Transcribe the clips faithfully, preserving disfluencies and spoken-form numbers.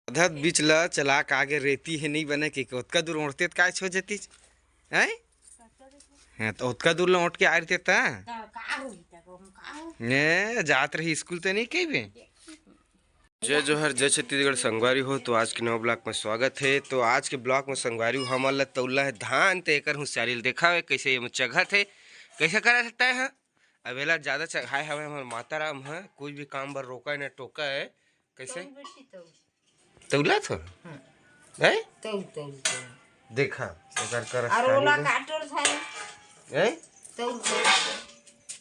आधा बीच ल चला के आगे रेती हे, नहीं बने के, के ओतका दूर ओढ़ते त काय छो जतिस? हैं? हाँ, तो ओतका दूर ल ओढ़ के आ रहिते त? त का होही त, ओमा का होही? ने, जात रही स्कूल त नहीं कहिबे? जय जोहार, जय छत्तीसगढ़ संगवारी हो। तो आज के नवा ब्लॉग में स्वागत है। तो आज के ब्लॉग में संगवारी हो, हमन ल तौलना है धान, ते एकर होशियारी ल देखावे, कैसे ये में चघत है, कैसे करा सकता है। हाँ? अब एला ज्यादा चघाए हवे हमर माता राम ह, कुछ भी काम बर रोका है ना टोका है। कैसे? तौल बेटी, तौल। तौला थो? हाँ। हैं? तौल, तौल, तौल। देखा, एकर कर अरे ओला काटोर था। हैं? तौल, तौल।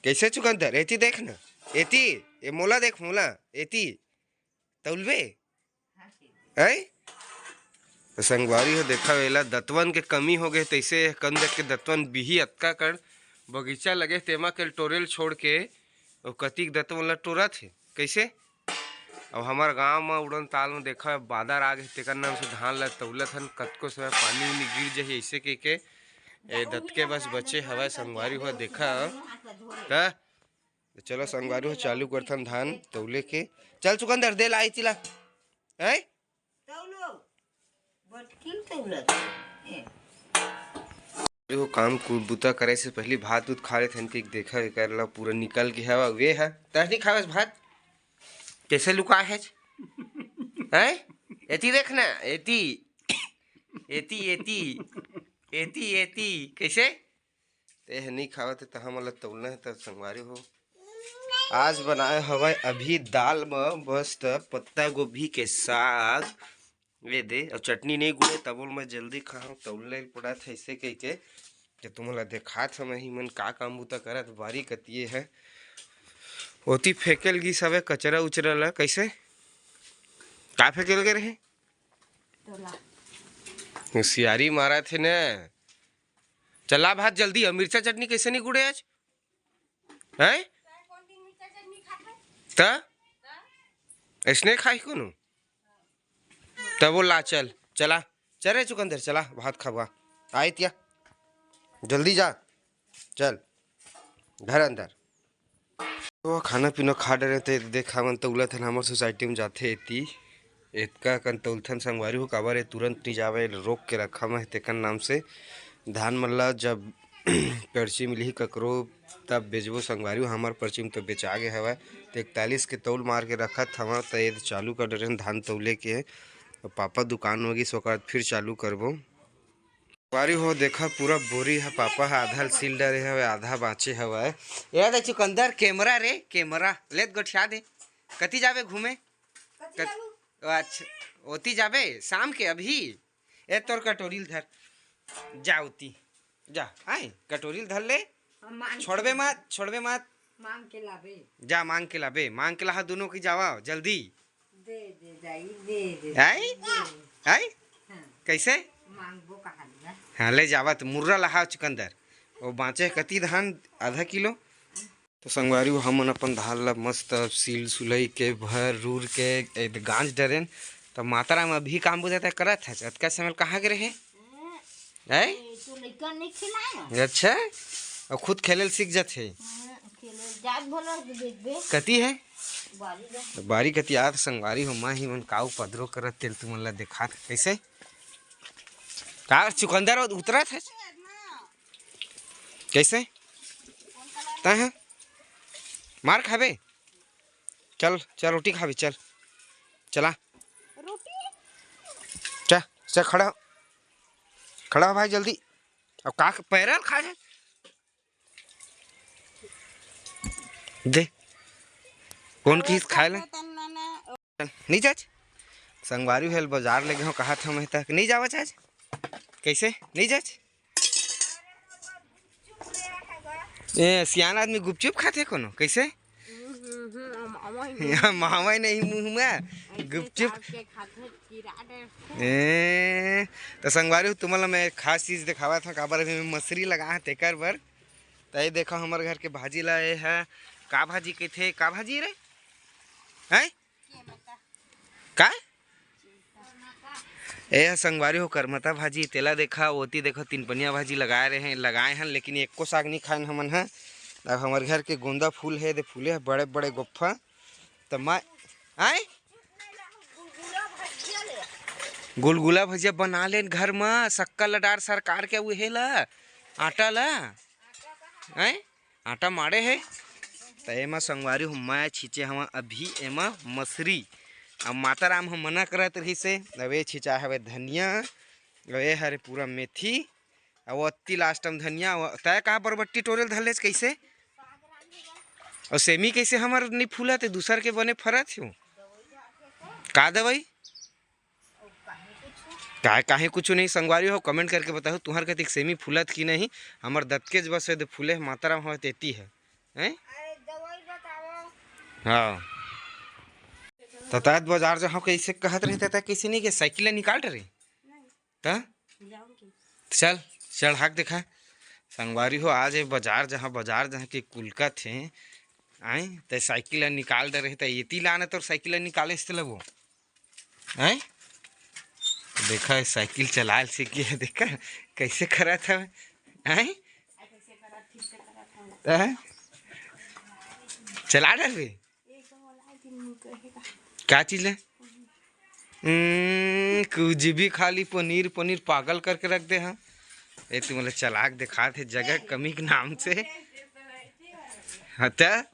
कैसे चुकंदर? एती देख ना। एती, ए मोला देख, मोला। एती। तौलबे? हैं? तो संगवारी हो, देखा, एला दतवन के कमी हो गए, तैसे कंद के दतवन बिही अतका कन बगीचा लगे, तेमा के टोरेल छोड़ के, अउ कतिक दतवन ला टोरत हे। कैसे? अब हमार गांव में उड़न ताल में देखा, बादर आ गए, तेकर नाम से धान ला तौलत हन, कतको समय पानी उनी गिर जाही, ऐसे कह के ए दतके बस बचे हवय। संगवारी हो, देखा, त तो चलो संगवारी हो, चालू करथन धान तौले के। चल चुकंदर, दे लाई तिला। हैं? तौलो। बटकिल तौलत। ए। जो काम कु-, बुता करे से पहली भात उत खा लेथन कि देखा एकर ला पूरा निकल के हवा वे है। तस नहीं खावस भात? कैसे लुका है? हैं? एती देख ना, एती। एती, एती। एती, एती। कैसे? तेह नहीं खावत है, त हमन ला तौलना है, त संगवारी हो। आज बनाए हवय अभी दाल म मस्त पत्ता गोभी के साग। ये दे, अब चटनी नहीं गुड़े, तबो मैं जल्दी खाऊं, तौलने पड़ा था इसे कह के। कि तुमन ला देखात हम ही मन का काम बुता करत, बारी कतिये है। ओती फेंकल गिस हवय कचरा उचरा ला, कैसे? का फेंकल गए रहे? तोला। होशियारी मारा थे न। चला भात जल्दी, अब मिर्चा चटनी कैसे नहीं गुड़े आज? हैं? त? ऐसने खाई कोनो? तब वो ला चल, चला। चल रे चुकंदर, चला, भात खाबा। आय तिया। जल्दी जा। चल। घर अंदर। तो खाना पीना खा डरे ते देख, हमन तौलत हन, हमर सोसाइटी में जाथे एती। एतका कन तौलथन संगवारी हो, काबर ए तुरंत नहीं जावे, रोक के रखा मैं तेकन नाम से। धान मन ला जब पर्ची मिलही ककरो, तब बेचबो संगवारी हो। हमर पर्ची में तो बेचा गे हवय, तो इकतालीस के तौल मार के रखत हवा, तो ये चालू कर डरे धान तौले के। पापा दुकान होगी, ओकर बाद फिर चालू करबो। संगवारी हो, देखा पूरा बोरी ह, पापा ह आधा ल सील डरे हवय, आधा बाँचे हवय। ए दे चुकंदर, कैमरा रे, कैमरा ले त गोठिया दे। कति जाबे घूमे? कति कत-, जाबू? अच्छा, ओती जाबे शाम के अभी? ए तोर कटोरी ल धर, जा ओती, जा, आय, कटोरी ल धर ले। हम मांग छोड़बे के मत, छोड़बे मत। मांग के लाबे। जा, मांग के लाबे, मांग के लाहा, दोनों की जावा, जल्दी। दे, दे, दाई, दे, दे, आई? दे। आई? हाँ। कैसे? मांगबो कहा लूंगा। हाँ, ले जावा, तो मुर्रा लहा चुकंदर। वो बाँचे कति धान, आधा किलो। तो संगवारी हो, हमन अपन धान ला मस्त सील सुलई के, भर रूर के, ए, गांज डरेन। तो माता राम अभी काम बुझाता करत है, अतका समय कहाँ के रहे? हैं? ए, तो लइका नहीं खिलाए ना। अच्छा, और खुद खेले ल सीख जाथे। हाँ, खेले ल जात भला के देखबे। कति है? बारी ला। बारी कति आत संगवारी हो, माँ ही मन काऊ पदरो करत तेल तुमन ला देखात। कैसे? का चुकंदर उतरत है? कैसे? तय है? मार खाबे? चल, चल रोटी खाबे, चल। चला। रोटी? चल, चल खड़ा हो। खड़ा हो भाई जल्दी। अब का पैरल खा जाए? दे। कौन चीज खाए ले? नहीं जाच। संगवारी हेल बाजार ले गए हो, कहा था मैं तक नहीं जावा चाच। कैसे? नहीं जाच। ए, सियान आदमी गुपचुप खाथे कोनो, कैसे? हम्म, हम्म, हम्म, हम, हम ही यहाँ मावा ही नहीं मुँह में, ऐसे गुपचुप। चाप के खाथे, कीड़ा डर। ए, तो संगवारी हो, तुमन ला मैं खास चीज देखावा था, काबर अभी मैं मसरी लगा है तेकर बर। तो ये देखो हमर घर के भाजी ला, ये है, का भाजी कथे, का भाजी रे? हैं? का? ए ह संगवारी हो करमता भाजी, तेला देखा, ओती देखो तीन पनिया भाजी लगाए रहे, लगाए हन, लेकिन एको साग नहीं खाएन हमन ह। अब हमर घर के गोंदा फूल है, दे फूले है बड़े बड़े गोफ्फा। त मैं, आए? गुलगुला भजिया बना लेन घर म, शक्कर ल डार सरकार के उहे ल, आटा ल, हैं? आटा माड़े हे। त एमा संगवारी हो, मैं छींचे हवं अभी एमा मसरी। अब माता राम ह मना करत रहिस हे, अब ए छिंचा हवे धनिया, अब ए हरे पूरा मेथी, अब अत्ती लास्ट म धनिया। अब तय का बरबट्टी टोरे ल धर लेस कइसे? अउ सेमी कइसे हमर नइ फूलत हे, दूसर के बने फरत हे? का दवई? काय, काहे कुछु नहीं संगवारी हो, comment करके बताओ, तुहर कतिक सेमी फूलत कि नहीं? हमर दतकेच बस हे, दे फूले हे, माता राम होय तेती हे। हैं? हाँ। त तात बाजार जहाँ कइसे कहत रहे, त कइसे नहीं के साइकिल ला निकाल डरे? त चल, चल हाक देखा। संगवारी हो, आज ए बाजार जहाँ, बाजार जहाँ के कुलकत हे, आय, त साइकिल ला निकाल डरे, त एती लाना तोर साइकिल ला निकाले से लगो। हैं? देखा, साइकिल चलाल सीख गे हे, देखा कइसे करत हवे। हैं? हैं? चला डरबे? का चीज ले? हम्म, कुछ भी खाली पनीर, पनीर पागल करके रख दे हा। ए, तू मोला चलाक देखात हे जगह कमी के नाम से। हाँ त?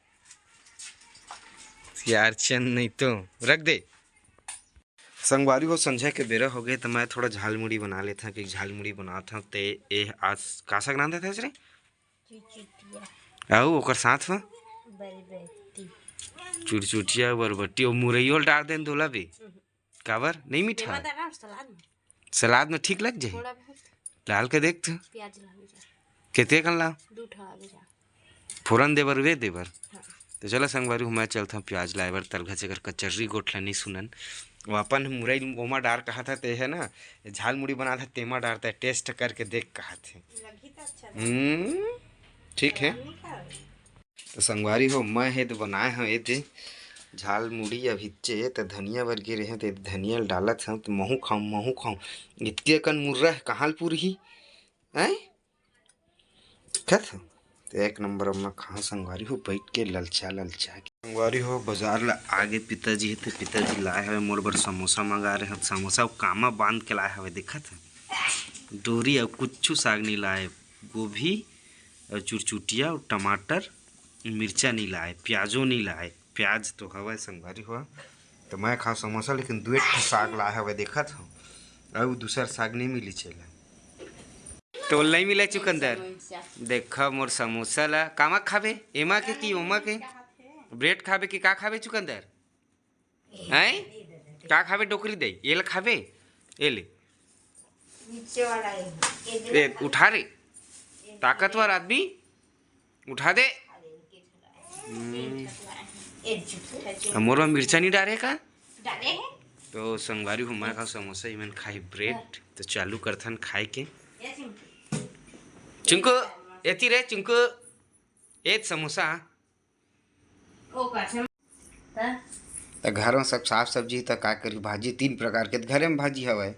यार चंद नहीं तो रख दे। संगवारी हो, संझा के बेरा हो गए, त मैं थोड़ा झालमुड़ी बना लेथंव, कि झालमुड़ी बनात हंव। ते ए आज का साग रांधत हस रे? चुचुटिया। अउ ओकर साथ म? बरबट्टी। चुरचुटिया, बरबट्टी अउ मुरैयो ल डार देन तोला भी। काबर? नहीं मीठा? तेमा डालना सलाद में। सलाद में ठीक लग जाही? थोड़ा बहुत। डाल के देख तू। प्याज डाल दे। केते कन ला? दू ठा आगे जा। फोरन दे बर, वे दे बर। हाँ। त चला संगवारी हो, मैं चलथंव प्याज लाए बर, तलघा जेकर कचर्री गोठ ला नहीं सुनन। वो अपन मुरई ओमा डार कहा था, ते है ना, झालमुड़ी बना था, तेमा डारता है, taste करके देख कहा थे। लगी तो अच्छा लगी। हम्म, ठीक है। मीठा है। त संगवारी हो, मैं हे तो बनाए हंव ए दे झालमुड़ी अभिच्चे, त धनिया बर गे रहे, त धनिया ल डालत हंव, त महू खाऊं, महू खाऊं। इतके अकन मुर्रा हे, कहाँ ल पुरही? हैं? खत? त एक नंबर म खा संगवारी हो, बैठ के ललचा ललचा के। संगवारी हो, बाजार ला आगे पिताजी हे, त पिताजी लाए हवे मोर बर समोसा मंगा रहे हैं। समोसा अउ कामा बांध के लाए हवे, देखत हे? डोरी अउ कुछु साग नहीं लाए, गोभी अउ चुरचुटिया अउ टमाटर, मिर्चा नहीं लाए, प्याजो नहीं लाए। प्याज तो हवय संगवारी हो, त मैं खा समोसा, लेकिन दुए ठो साग लाए हवे, देखत हो, अउ दूसर साग नहीं मिली चेला। तोल नहीं मिले चुकंदर। देखा मोर समोसा ला, कामा खाबे? एमा के कि ओमा के? ब्रेड खाबे कि का खाबे चुकंदर? हैं? का खाबे डोकरी दे? ये ला खाबे? ये ले। नीचे वाला है। ये दे ए, ना। उठा रे। ताकतवर आदमी, उठा दे। हम्म। ये झूठा चूठा। अब मोर में मिर्चा नहीं डारे का? डाले हैं। तो संगवारी हो, मैं खाऊं समोसा, इमन खाई ब्रेड। तो चालू करथन खाए के। ये चिंकी। चिंकू, एती रे चिंकू। ए समोसा। ओ पाछे। त? त घर में सब साग सब्जी त का करी, भाजी तीन प्रकार के, त घरे में भाजी हवय।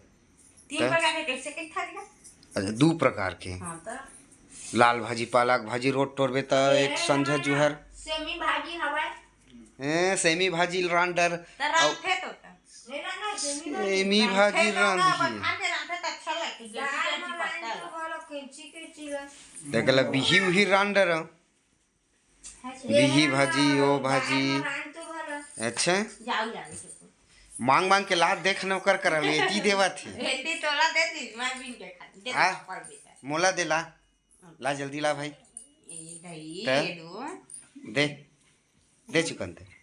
तीन त? प्रकार के कैसे, कैसे खा लेगा? अच्छा, दू प्रकार के। हाँ, त? लाल भाजी, पालक भाजी, रोट टोरबे त एक संझा जुहर। सेमी भाजी हवय। ए, सेमी भाजी रांधर। त रांधथे तो त। सेमी भाजी रांधही। खान के रांधथे त अच्छा लगथे, जैसे दाल कि में पत्ता रांधथे ला। बोलो, कैंची, कैंची ला। देखला बिही उही रांधर। बिही भाजी, ओ भाजी। अच्छा। मांग मांग के लात देख न ओकर करा ले, एती देवत हे। एती तोला दे दी, मैं बीन के खा। दे आ? पापड़ भी खा। मोला दे ला। ला जल्दी ला भाई। ए, दही, त? ये दो। दे। दे चुकन दे।